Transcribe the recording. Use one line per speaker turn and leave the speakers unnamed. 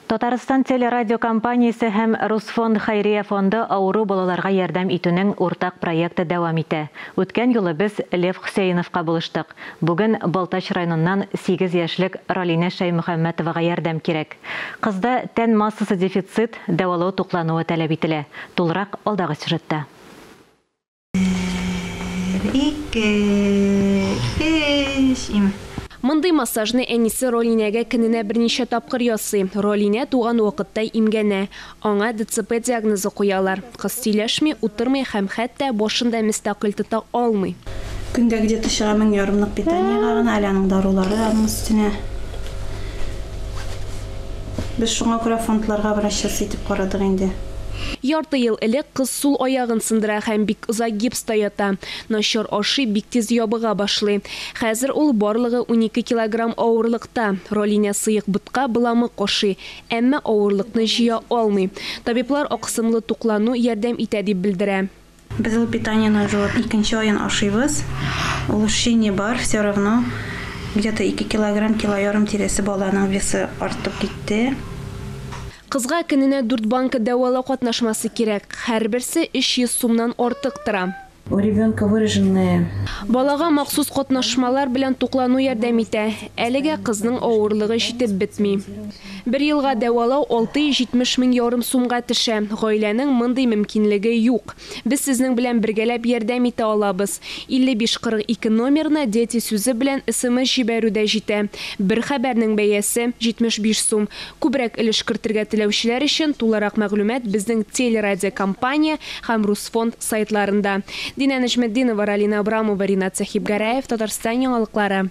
Татарстан телерадиокомпаниясе һәм Русфонд хәйрия фонды авыру балаларга ярдәм итүнең уртак проекты дәвам итә. Үткән юлы без Лев Хөсәеновка булыштык. Бүген Балтач районыннан 8 яшьлек Ралинә Шәймөхәммәтовага ярдәм кирәк. Кызда тән массасы дефицит, дәвалау туклануы таләп ителә. Тулырак алдагы сюжетта.
Бер, ике, өч, им.
Мондый массажны әнисе Ролинәгә көненә берничә тапкыр ясый. Ролинә туган вакытта имгәнә. Аңа ДЦП диагнозы куялар. Кыз сөйләшми, утырмый һәм хәтта башын да мөстәкыйль тота алмый.
Көндә где-то чыга мең ярымлык питаниегә гына, әле аның дарулары аның өстенә. Без шуңа күрә фондларга обращаться итеп карадык инде.
Ярты ел элек кыз сул аягын сындыра һәм бик озак гипста ята. Начар ашый, бик тиз ябыга башлый. Хәзер ул барлыгы 12 килограмм авырлыкта. Ралинә сыек ботка, боламык ашый, әмма авырлыкны җыя алмый. Табиблар аксымлы туклану ярдәм итә дип белдерә.
Без ул питаниены уже вот икенче аен ашыйбыз. Улучшение бар, все равно где-то 2 килограмм, кило ярым тирәсе баланың весы артып китте.
Кызга көненә 4 банка дәвалау катнашмасы кирәк. Һәрберсе 300 сумнан артык тора.
У ребенка выраженные
Балага махсус катнашмалар белән туклану ярдәм итә. Әлегә кызның авырлыгы җитеп бетми. Бер елга дәвалау 670 мең ярым сумга төшә. Гаиләнең мондый мөмкинлеге юк. Без сезнең белән бергәләп ярдәм итә алабыз. 5542 номерына «Дети» сүзе белән СМС җибәрү дә җитә. Бер хәбәрнең бәясе 75 сум. Күбрәк өлеш кертергә теләүчеләр өчен тулырак мәгълүмат безнең телерадиокомпания һәм Русфонд сайтларында. Динә Нәҗметдинова, Ралина Абрамова, Ринат Сәхибгәрәев, Татарстан яңалыклары.